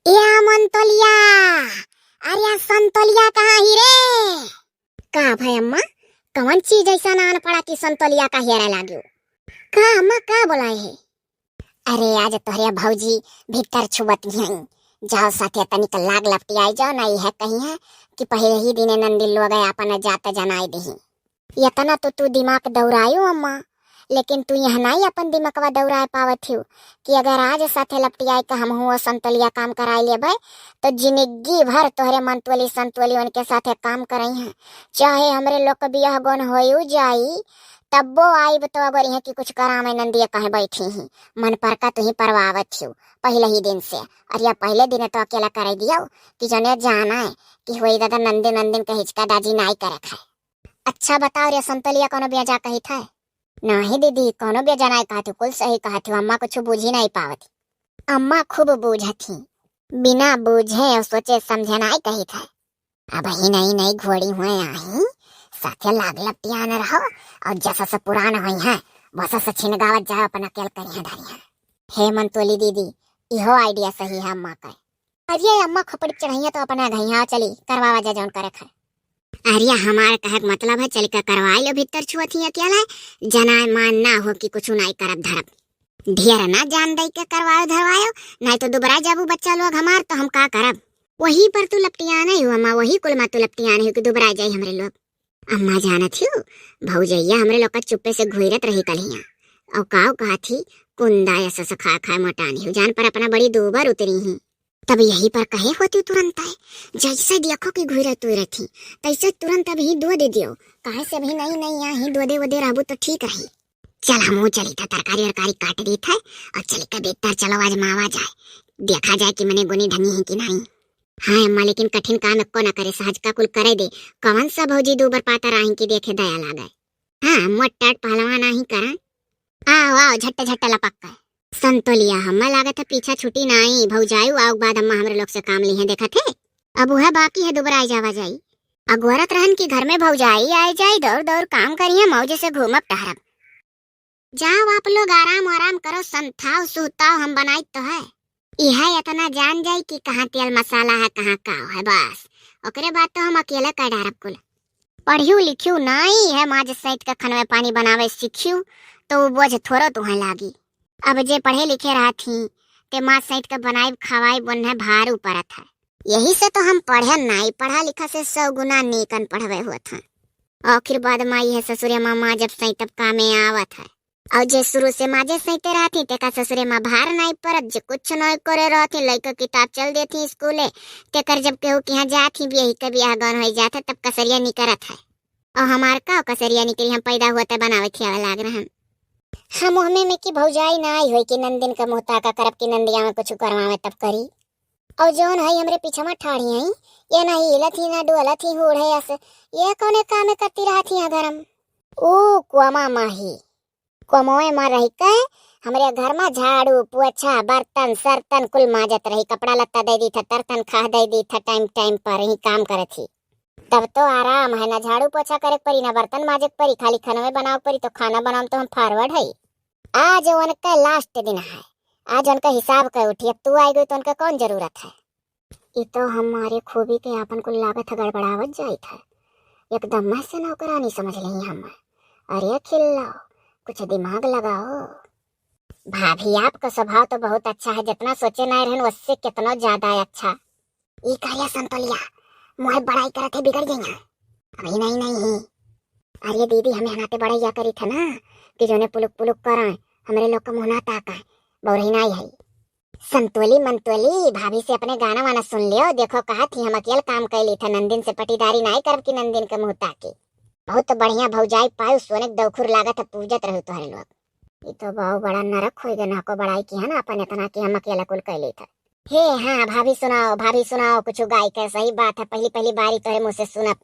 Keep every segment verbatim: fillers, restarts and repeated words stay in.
या मंतोलिया, अरे या संतोलिया कहाँ ही रे? का भय अम्मा, कवन चीज ऐसा नान पड़ा कि संतोलिया का हेरा लाग्यो? का अम्मा, का बोलाए है? अरे आज तोहरे भौजी भीतर छुअत हैं, जाओ साथे तनिक लाग लपटियाई जाओ, ना यह कही है कि पहले ही दिने नंदी लोग आपन जात जनाई दही। इतना तो तू दिमाग दौड़ायो अम्मा, लेकिन तू यह नाई अपन दिमागवा दौड़ाए पावत हियो कि अगर आज साथे लपटियाई के हमहू ओ संतोलिया काम कराई लेबै, तो जिंदगी भर तोहरे मंतोली संतोली उनके साथे काम करई हैं। चाहे हमरे लोग के बियाह गौन होयू जाई, तब्बो आइब तो अगर यहाँ की कुछ करावे नंदिया कहे बैठी ही, मन पर का तुही परवावत हियो पहले ही दिन से। और या पहले दिन तो अकेला करे दियो कि जने जाना है कि होई दादा नंदे नंदिन के हिचका डाजी नाई करे खाए। अच्छा बताओ रे संतोलिया, कोनो बेजा कही था? नहीं दीदी, कोनो बेजा नाई कहत हूँ, कुल सही कहत हूँ, अम्मा कुछ बूझी नाई पावत। अम्मा खूब बूझत ही, बिना बूझे और सोचे समझे नाई कही था। अब ही नई नई घोड़ी हुए आही, साथे लाग लपटियान रहो, और जस से पुरान होई है, बस से छिनगावत जाओ, अपन अकेल करिया धरिया। हे मंतोली दीदी, इहो आइडिया सही है अम्मा का। अरे अम्मा खोपड़ी चढ़ैया तो अपना घैया चली, करवावा जा जौन करे खाए। अरे हमार कहे के मतलब है, चल के करवाई लो, भीतर छुअत ही अकेला है, जनाए मान ना हो कि कुछ नाई करब धरब। ढेर ना जान दई के करवायो धरवायो, नाई तो दुबरा जाबू बच्चा लोग हमार, तो हम का करब? वही पर तू लपटियान ही हो अम्मा, वही कुल मा तू लपटियान ही हो कि दुबरा जाई हमरे लोग। अम्मा जानत हियो, भौजैया हमरे लोग का चुप्पे से घुरत रही कलिया, और काव कहा थी, कुंदा ऐसा से खा खाए मोटान ही हो, जान पर अपना बड़ी दूबर उतरी ही। तब यही पर कहे होती तुरंत आए, जैसे देखो कि घुरत तुरत ही, तैसे तुरंत अब ही दो दे दियो, काहे से अभी नई नई यहाँ ही दो दे वो दे रहबू तो ठीक रही। चल हमहू चली था, तरकारी वरकारी काट दी था, और चली के भीतर चलो आजमावा जाए, देखा जाए कि मने गुनी ढंगी है कि नहीं। हाँ अम्मा, लेकिन कठिन काम एको न करे, सहज का कुल करे दे। कौन सा भौजी दो बार पाता राही की देखे दया लागे। हाँ, मोट टाट पहलवान आही करा। आओ, आओ, झट्टे झट्टे लपक के। संतोलिया, हम्मा लागत है पीछा छुटी नाई, भौजाई आओ बाद अम्मा हमरे लोग से काम ली है, देखत है। अब वह बाकी है दुबराई जावा जाई। अगोरत रहन की घर में भौजाई आए जाई, दौड़ दौड़ काम करिए, मौज से घूमब टहरब। जाओ आप लोग आराम आराम करो, संथाओ सुहताओ, हम बनाई तो है। इहे इतना जान जाई कि कहाँ तेल मसाला है, कहाँ काव है, बस। ओकरे बाद तो हम अकेले कर डारब कुल। पढ़ियो लिखियो नाई है, माज सैत के खनवे पानी बनावे सीखियो, तो वो बोझ थोड़ो तुहें लागी। अब जे पढ़े लिखे रहत ही, ते माज सैत के बनाई खवाई बोन्हे भार ऊपरत है। यही से तो हम पढ़े नाई, पढ़ा लिखा से सौ गुना नीकन पढ़वे होत हैं। आखिर बाद माई है ससुरे माँ, माँ जब सैतब कामे आवत है। और जे शुरू से माजे सैते रहती, तेका ससुरे माँ भार नाई परत, जे कुछ नाई करे रहती, लइका किताब चल देती स्कूले, तेकर जब केहू के यहाँ जात ही, बियाही के बियाह गौन होई जात है, तब कसरिया निकरत है। और हमार का कसरिया निकरी, हम पैदा हुआ तब बनावे खियावे लाग रहन। हम ओहमे में कि भौजाई ना आई होई कि नंदिन के मुँह ताका करब कि नंदिया में कुछ करवावे तब करी। और जौन है हमरे पीछे में ठाढ़ी आई, ये ना हिलत ही, ना डोलत ही, हूढ़े अस, ये कौने काम करती रहत ही यहाँ घर में? ऊ कोमा माही, कोमोए में रही के हमरे घर में झाड़ू, पोछा, बर्तन, सर्तन कुल माजत रही, कपड़ा लत्ता दे दी था, तरतन खाह दे दी था, टाइम टाइम पर ही काम करत ही। तब तो आराम है, ना झाड़ू पोछा करे के परी, ना बर्तन माजे के परी, खाली खाना में बनावे के परी, तो खाना बनावे में तो हम फॉरवर्ड है। आज उनका लास्ट दिन है, आज उनका हिसाब कर उठी, अब तू आई गई तो उनका कौन जरूरत है? ई तो हमारे खूबी के आपन कुल लागत है गड़बड़ावत जाइत है, एकदम से नौकरानी समझ लेही हम। अरे खिल्लाओ, कुछ दिमाग लगाओ। भाभी, आपका स्वभाव तो बहुत अच्छा है, जितना सोचे नहीं रहन, उससे कितना ज्यादा है अच्छा। ई करिया संतोलिया, मोहे बड़ाई करत है, बिगड़ गई है। अभी नहीं, नहीं ही। अरे दीदी, हमें हनाते बड़ाई या करी था ना, कि जोने पुलुक पुलुक कराए, हमरे लोग का मुँह ना ताकाए, बौरही नहीं है। संतोली मंतोली, भाभी से अपने गाना वाना सुन लियो, देखो कहा थी हम अकेल काम कैली था, नंदिन से पटीदारी नहीं करब कि नंदिन के मुँह ताकी। बहुत बढ़िया भौजाई पायु, सोने के दौखुर लागत है, पूजत रहू तोहरे लोग। ई तो बहुत बड़ा नरक होई गए, नाको बड़ाई की है ना अपन इतना कि हम अकेला कुल कैली था। हे हाँ भाभी सुनाओ, भाभी सुनाओ कुछ गाय के, सही बात है, पहली पहली बारी तोरे मुँह से सुनब।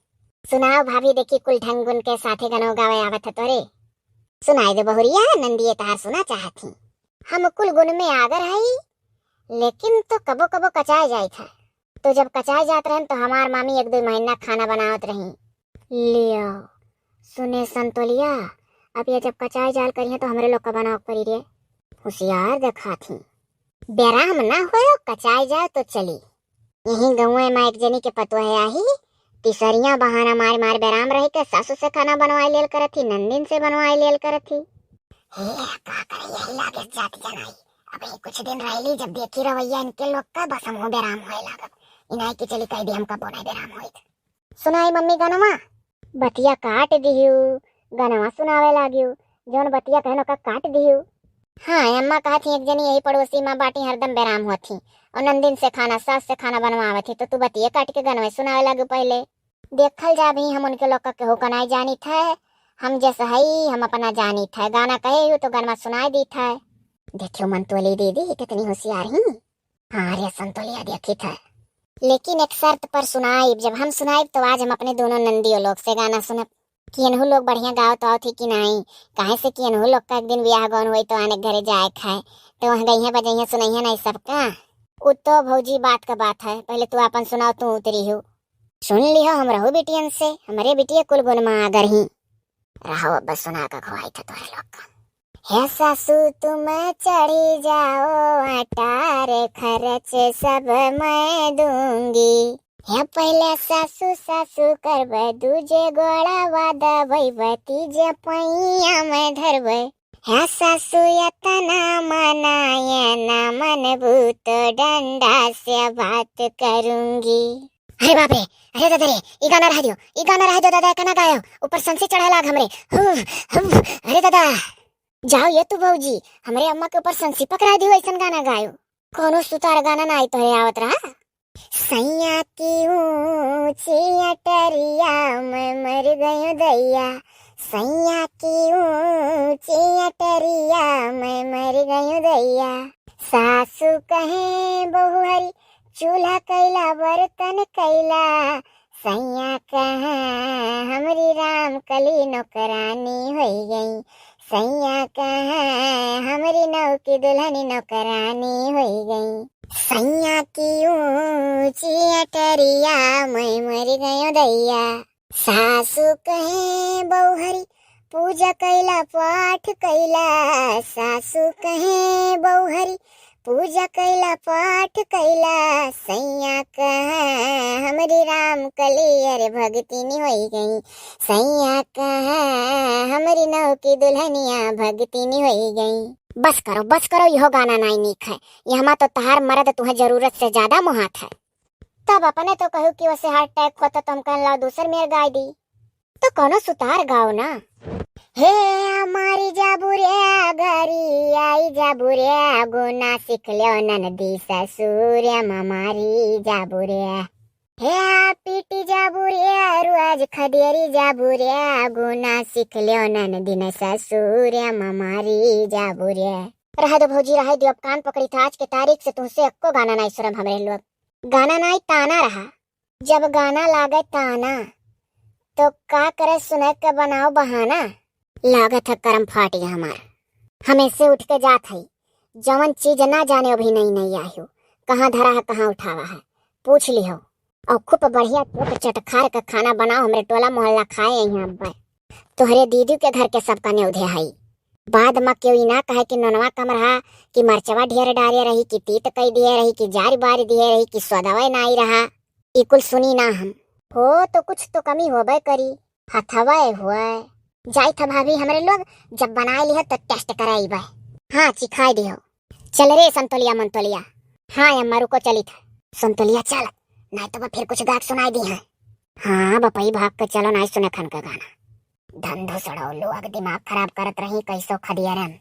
सुनाओ भाभी, देखी कुल ढंग गुन के साथे गनो गावे आवत है तोरे। सुनाई दे बहुरिया, नंदिये तहार सुना चाहत ही। हम कुल गुन में आगर हई, लेकिन तो कबो कबो कचाए जाइत है। तो जब कचाए जात रहन तो हमार मामी एक दो महीना खाना बनावत रही। लियो, सुने संतोलिया, अब ये जब कचाए जाल करिहे तो हमरे लोग का बनावे के पड़ी रे। होशियार देखात ही। बेराम ना होयो, कचाई जाओ तो चली। यही गौवे मा एक जनी के पतोह आही, तिसरिया बहाना मार मार बेराम रही के सासू से खाना बनवाई लेल करत ही, नंदिन से बनवाई लेल करत ही। हे, का करे, यही लागे जाति जनाई। अबे कुछ दिन रहली, जब देखी रवैया इनके लोग का, बस हमहू बेराम होए लागब। इनाई के चली कह दी, हम कबो नहीं बेराम होइत। सुनाई मम्मी गनवा। बतिया काट दिहू, गनवा सुनावे लागियो। जौन बतिया कहनो का काट दिहू। हाँ, अम्मा कहत ही एक जनी यही पड़ोसी मा बाटी, हरदम बेराम होत ही और नंदिन से खाना, सास से खाना बनवावत ही, तो तू बतिये काट के गनवा सुनावे लागियो पहले। देखल जा भी, हम उनके लोग का केहू का नाई जानित है। हम जैसे हई, हम अपना जानित है। गाना कहे हूँ तो गनवा सुनाई दीत है। देखियो मंतोली दीदी कितनी होशियार ही। हाँ रे संतोलिया, देखित है। लेकिन एक शर्त पर सुनाइब, जब हम सुनाइब तो आज हम अपने दोनों नंदियों लोग से गाना सुनब कि इनहू लोग बढ़िया गावत आवत ही कि नाई। काहे से कि इनहू लोग का एक दिन बियाह गौन होई तो आने घरे जाए खाए, तो वहाँ गइहे बजइहे सुनइहे नाई सबका। उ तो भौजी बात का बात है, पहले तू आपन सुनाओ, तू उतरी हो। सुन लिहो हमरहू बिटियन से, हमरे बिटिया कुल गुण मा आगर ही। रहो अब सुना का खुआई था तोहरे लोग का। हे सासू तुम चढ़ी जाओ अटार, खर्च सब मैं दूंगी। हे पहले सासू सासू करबे, दूजे गोड़वा दबैबे, तीजे पैया मैं धरबे। हे सासू एतना मनाए ना मनबू तो डंडा से बात करूंगी। अरे बाप रे, अरे दादा रे, ई गाना रह दियो, ई गाना रह दियो दादा, एका ना गायो, ऊपर संसी चढ़े लाग हमरे। हुम, हुम, अरे दादा। जाओ ये तू भौजी, हमरे अम्मा के ऊपर संसी पकड़ा दियो, ऐसन गाना गायो। कौनो सुतार गाना ना आई तोहरे आवत रहा। सैया की ऊंची अटरिया मैं मर गयो दैया, सैया की ऊंची अटरिया मैं मर गयो दैया। सासू कहे बहु हरी चूल्हा कैला बर्तन कैला, सैया कहे हमरी राम कली नौकरानी होई गई, सैया कहे हमरी नौकी दुल्हनी नौकरानी होई गई। सैया की ऊंची अटरिया मैं मर गयो दैया। सासू कहे बहु हरी पूजा कैला पाठ कैला, सासू कहे बहु हरी पूजा कैला पाठ कैला, सैया कहे हमरी राम कली अरे भगतिनी होई गई, सैया कहे हमरी नौकी दुल्हनिया भगतिनी होई गई। बस करो, बस करो, यहो गाना नाई नीक है। यहमा तो तहार मरद तुहे जरूरत से ज्यादा मोहात है। तब अपने तो कहू कि वसे heart attack होता तो हम कहन लाओ दूसर मेर गाय दी। तो कौनो सुतार गाओ ना। हे हमारी जाबू रे घरी आई जाबू रे गुना सीख लो ननदी ससुर ममारी जाबू रे। हे पीटी जाबू रे रोज खदेरी जाबू रे गुना सीख लो ननदिन ससुर ममारी जाबू रे। रह दो भौजी, रह दो, अब कान पकड़ी था, आज के तारीख से तुमसे एको गाना नहीं सुनब हमरे लोग। गाना नाई ताना रहा। जब गाना लागे ताना, तो का करे सुने के बनाओ बहाना। लागत है करम फाट गया हमार। हम ऐसे उठ के जात हई, जवन चीज ना जाने अभी नई नई आई हो, कहाँ धरा है, कहाँ उठावा है, पूछ लिहो। और खूब बढ़िया चट चटखार का खाना बनाओ, हमरे टोला मोहल्ला खाए यहाँ अब्बे। तोहरे दीदी के घर के सबका नेवधे हई। बाद में केहू ई ना कहे कि नोनवा कम रहा, कि मरचवा ढेर डारे रही, कि तीत कई दिए रही, कि जारी बारी दिए रही, कि सोदवे नाई रहा। ई कुल सुनी ना हम। हो तो कुछ तो कमी होबे करी। हथवे हुए। जाई था भाभी हमरे लोग, जब बनाए लिहो तो test कराइबे। हाँ, चिखाई दिहो। चल रे संतोलिया मंतोलिया। हाँ अम्मा, रुको चली था। संतोलिया चल, नहीं तो वो फिर कुछ गाक सुनाई दी है। हाँ बपई, भाग के चलो, नहीं सुने खन का गाना। धन धुसड़ो लोग दिमाग खराब करत रही कैसो खदियरन।